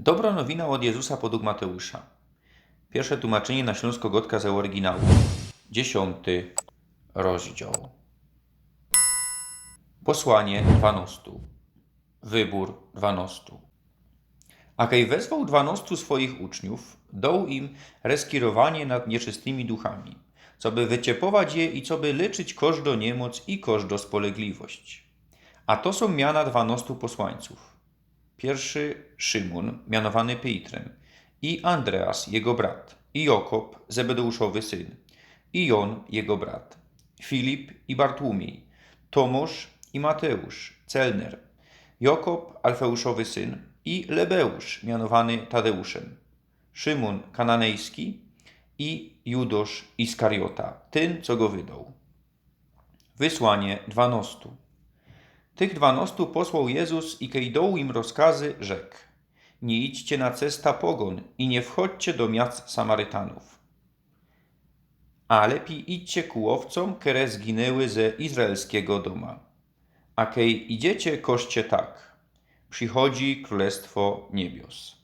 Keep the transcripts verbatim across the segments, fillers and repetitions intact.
Dobrŏ nowina ôd Jezusa podug Mateusza. Piyrsze tumaczynie na ślōnskõ gŏdkã ze ôryginału. Dziesiōnty rozdział. Posłanie dwanŏstu. Wybōr dwanŏstu. A kej wezwoł dwanŏstu swojich uczniōw, doł im reskirowanie nad nieczystymi duchami, coby wyciepować je i coby lyczyć kożdõ niymoc i kożdõ spolegliwość. A to sōm miana dwanŏstu posłańcōw. Piyrszy Szymōn, mianowany Pejtrym, i Andreas, jego brat, i Jakōb, Zebedeuszowy syn, i Jōn, jego brat, Filip i Bartłōmiej, Tōmŏsz i Mateusz, celner, Jakōb, Alfeuszowy syn, i Lebeusz, mianowany Tadeuszym, Szymōn Kananejski i Judosz Iskariota, tyn, co go wydoł. Wysłanie dwanŏstu. Tych dwanŏstu posłoł Jezus i kej doł im rozkazy, rzekł: „Nie idźcie na cesta pogōn i nie wchodźcie do miast Samarytanōw. A lepij idźcie ku ôwcōm, kere zginyły ze izraelskigo dōma. A kej idziecie, koszcie tak: Przichodzi krōlestwo niebios.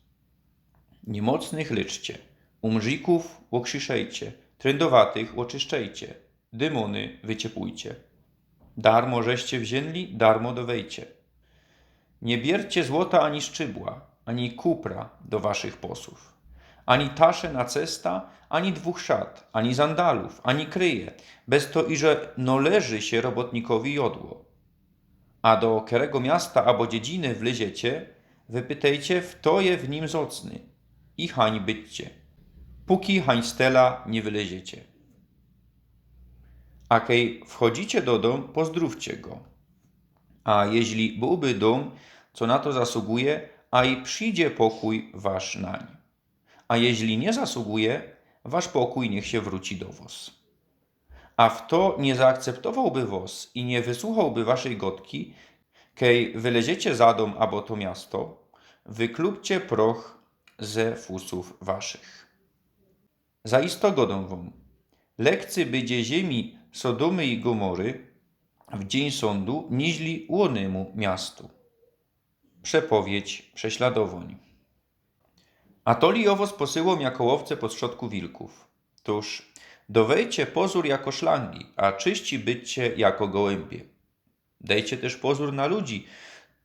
Niymocnych leczcie, umrzikōw ôkrzyszejcie, tryndowatych ôczyszczejcie, dymōny wyciepujcie. Darmo żeście wziyni, darmo dŏwejcie. Nie biercie złota ani szczybła, ani kupra do waszych posōw, ani tasze na cesta, ani dwōch szat, ani zandalōw, ani kryje, bez to, iże nŏleży sie robotnikowi jŏdło. A do kerego miasta abo dziedziny wlyziecie, wypytejcie, fto je w nim zŏcny, i hań bydźcie, pōki hań z tela niy wylyziecie. A kej wchodzicie do dōm, pozdrōwcie go. A jeźli bōłby dōm, co na to zasuguje, a i przidzie pokōj wasz nań. A jeźli niy zasuguje, wasz pokōj niych sie wrōci do wos. A fto niy zaakceptowałby wos i niy wysłuchałby waszej gŏdki, kej wyleziecie za dōm abo to miasto, wyklupcie proch ze fusōw waszych. Zaisto gŏdōm wōm, lekcyj bydzie ziymi Sodōmy i Gomory w dziyń sōndu, niźli ônymu miastu”. Przepowiedź prześladowōń. „A toli jŏ wos posyłōm jako ôwce postrzodku wilkōw. Tōż dŏwejcie pozōr jako szlangi, a czyści bydźcie jako gołymbie. Dejcie tyż pozōr na ludzi,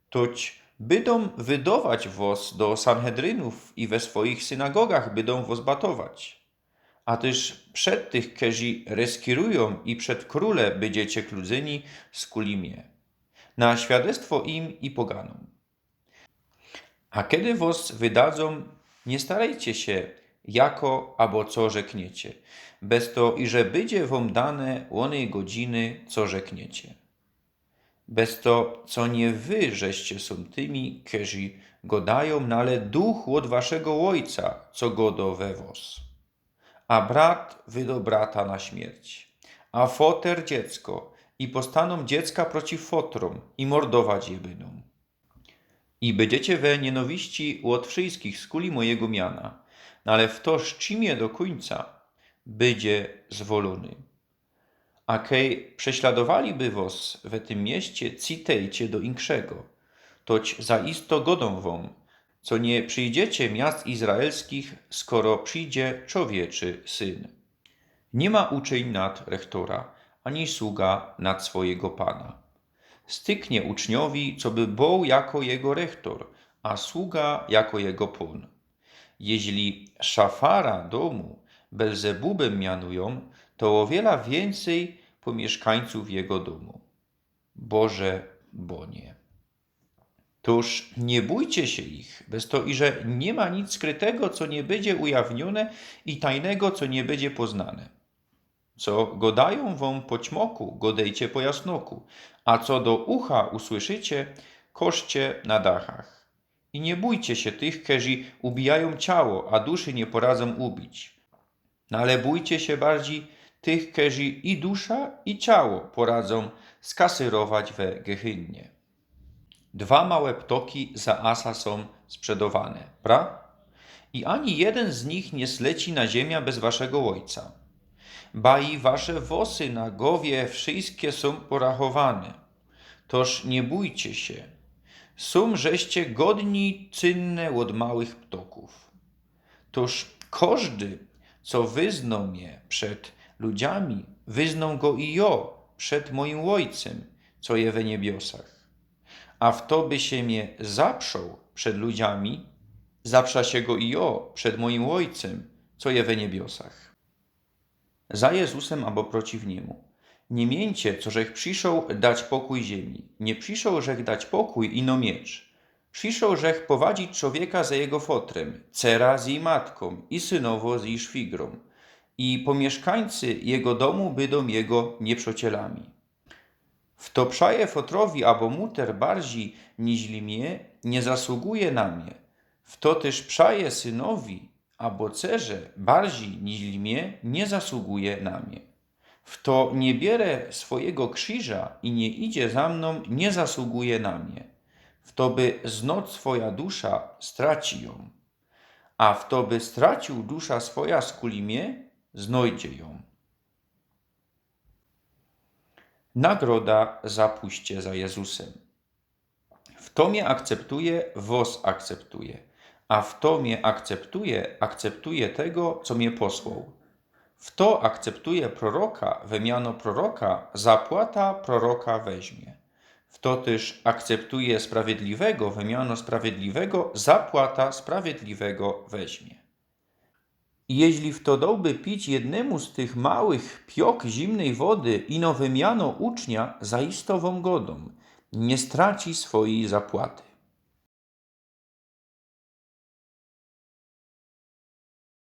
toć bydōm wydŏwać wos do sanhedrynōw i we swojich synagogach bydōm wos batować. A tyż przed tych, kerzy reskirujōm, i przed krōle bydziecie kludzyni skuli mie, na świadectwo im i poganōm. A kedy wos wydadzōm, niy starejcie sie, jako abo co rzekniecie, bez to, iże bydzie wōm dane ônej godziny, co rzekniecie. Bez to, co niy wy żeście sōm tymi, kerzy gŏdajōm, nale Duch ôd waszego Ôjca, co gŏdŏ we wos. A brat wydŏ brata na śmierć, a foter dziecko, i postanōm dziecka przeciw fotrōm, i mordować je bydōm. I bydziecie we niynawiści ôd wszyskich skuli mojigo miana, nale fto strzimie do kōńca, bydzie zwolōny. A kej prześladowaliby wos we tym mieście, citejcie do inkszego. Toć zaisto gŏdōm wōm, co niy przejdziecie miast izraelskich, skoro przidzie Czowieczy Syn. Niy ma uczyń nad rechtora, ani sługa nad swojigo pana. Styknie uczniowi, coby bōł jako jego rechtor, a sługa jako jego pōn. Jeźli szafara dōmu Belzebubym mianujōm, to ô wiela wiyncyj pōmiyszkańcōw jego dōmu. Boże Bonie. Tōż niy bōjcie sie ich, bez to, iże niy ma nic skrytego, co niy bydzie ujawniōne, i tajnego, co niy bydzie poznane. Co gŏdajōm wōm po ćmoku, gŏdejcie po jasnoku, a co do ucha usłyszycie, koszcie na dachach. I niy bōjcie sie tych, kerzy ubijajōm ciało, a duszy niy poradzōm ubić. Nale bōjcie sie bardzij tych, kerzy i dusza, i ciało poradzōm skasyrować we Gehynnie. Dwa małe ptoki za asa sōm sprzedowane, pra? I ani jedyn z nich niy sleci na ziymia bez waszego Ôjca. Ba i wasze włosy na gowie wszyjske sōm porachowane. Tōż niy bōjcie sie. Sōm żeście godni cynne ôd małych ptokōw. Tōż kożdy, co wyzno mie przed ludziami, wyznōm go i jo przed mojim Ôjcym, co je we niebiosach. A fto by sie mie zaprzoł przed ludziami, zaprza sie go i jo przed mojim Ôjcym, co je we niebiosach. Za Jezusem abo przeciw niymu. Niy miyńcie, co żech przyszoł dać pokōj ziymi. Niy przyszoł żech dać pokōj, ino miecz. Przyszoł żech powadzić czowieka ze jego fotrym, cera z jij matkōm i synowo z jij szwigrōm. I pōmiyszkańcy jego dōmu bydōm jego nieprzocielami. Fto przaje fotrowi abo muter bardzij niźli mie, niy zasuguje na mie. Fto tyż przaje synowi abo cerze bardzij niźli mie, niy zasuguje na mie. Fto niy biere swojigo krziża i niy idzie za mnōm, niy zasuguje na mie. Fto by znoć swoja dusza, straci jōm. A fto by straciōł dusza swoja skuli mie, znojdzie jōm. Nagroda za pōście za Jezusem. Fto mie akceptuje, wos akceptuje. A fto mie akceptuje, akceptuje tego, co mie posłoł. Fto akceptuje proroka we miano proroka, zapłata proroka weźmie. Fto tyż akceptuje sprawiedliwego we miano sprawiedliwego, zapłata sprawiedliwego weźmie. I jeźli fto dołby pić jednymu z tych małych piok zimnyj wody, ino we miano ucznia, zaisto wōm godōm, niy straci swojij zapłaty.